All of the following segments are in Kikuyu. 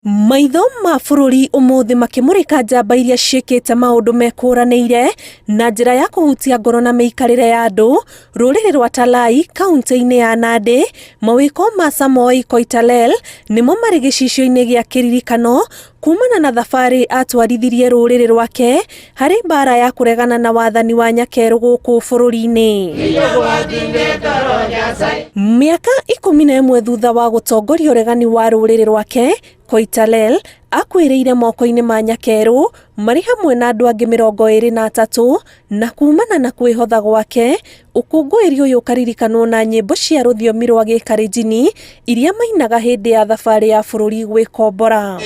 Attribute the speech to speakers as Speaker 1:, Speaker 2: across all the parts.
Speaker 1: Maitho ma bũrũri ũmũthĩ makĩmũrĩka njamba iria ciĩkĩte maũndũ mekũranĩire na njĩra ya kũhutia ngoro na mĩikarĩre ya andũ rũrĩrĩ rwa Talai kaunti-inĩ ya Nandi. Mawĩko ma Samoei Koitalel nĩmo marĩ gĩcicio-inĩ gĩa kĩririkano kumana na thabarĩ atwarithirie rũrĩrĩ rwake harĩ mbara ya kũregana na wathani wa nyakerũ gũkũ bũrũri-inĩ. Mĩaka 11 thutha wa gũtongoria ũregani wa rũrĩrĩ rwake, Koitalel akuĩrĩire moko-inĩ ma nyakerũ marĩ hamwe na andũ angĩ 23, na kumana na kwĩhotha gwake, ũkũngũĩri ũyũ ũkaririkanwo na nyĩmbo cia rũthiomi rwa gĩkalenjini iria mainaga hĩndĩ ya thabarĩ ya bũrũri gwĩkombora.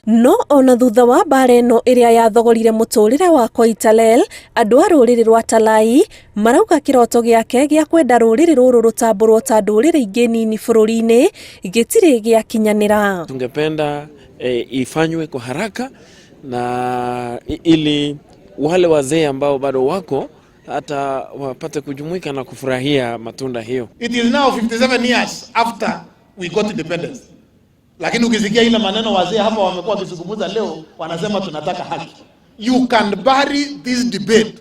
Speaker 1: No ona thutha wa mbara ĩno ĩrĩa yathogorire mũtũrĩre wa Koitalel, andũ a rũrĩrĩ rwa Talai marauga kĩroto gĩake gĩa kwenda rũrĩrĩ rũrũ rũtambũrwo ta ndũrĩrĩ ingĩ nini bũrũri-inĩ gĩtirĩ gĩakinyanĩra.
Speaker 2: Tungependa ifanywe kwa haraka na ili wale wazee ambao bado wako hata wapate kujumuika na kufurahia matunda hiyo.
Speaker 3: It is now 57 years after we got independence. Lakini ukisikia ile maneno wazee hapa wamekuwa wakizungumza leo, wanasema tunataka haki. You can bury this debate.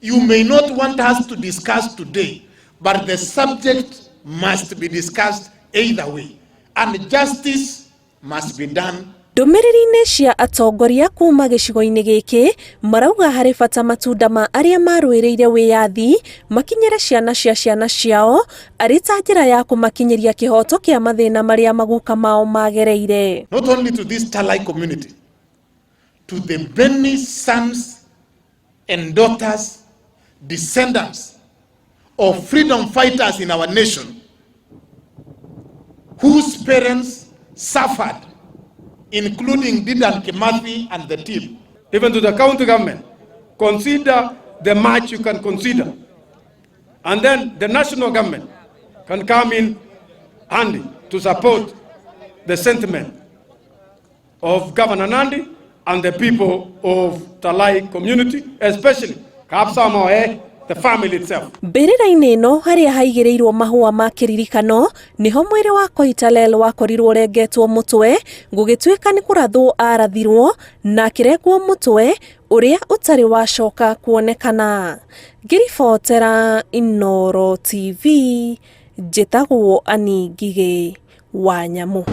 Speaker 3: You may not want us to discuss today, but the subject must be discussed either way. And justice must be done.
Speaker 1: Ndũmĩrĩri-inĩ cia atongoria kuma gĩcigo-inĩ gĩkĩ marauga harĩ bata matunda ma arĩa marũĩrĩire wĩyathi makinyĩre ciana cia ciana ciao arĩ ta njĩra ya kũmakinyĩria kĩhoto kĩa mathĩna marĩa maguka mao magereire.
Speaker 3: Not only to this Talai community, to the many sons and daughters, descendants of freedom fighters in our nation whose parents suffered, including Dedan Kimathi and the team.
Speaker 4: Even to the county government, consider the much you can consider. And then the national government can come in handy to support the sentiment of Governor Nandi and the people of Talai community, especially Kapsamoe, the family itself.
Speaker 1: Mbĩrĩra-inĩ ĩno harĩa haigĩrĩirwo mahũa ma kĩririkano nĩho mwĩrĩ wa Koitalel wakorirwo ũrengetwo mũtwe, gũgĩtuĩka nĩ kũrathwo arathirwo na akĩrengwo mũtwe ũrĩa ũtarĩ wacoka kuonekana. Ngĩribotera Inooro TV, njĩtagwo Annie Ngigĩ wa Nyamũ.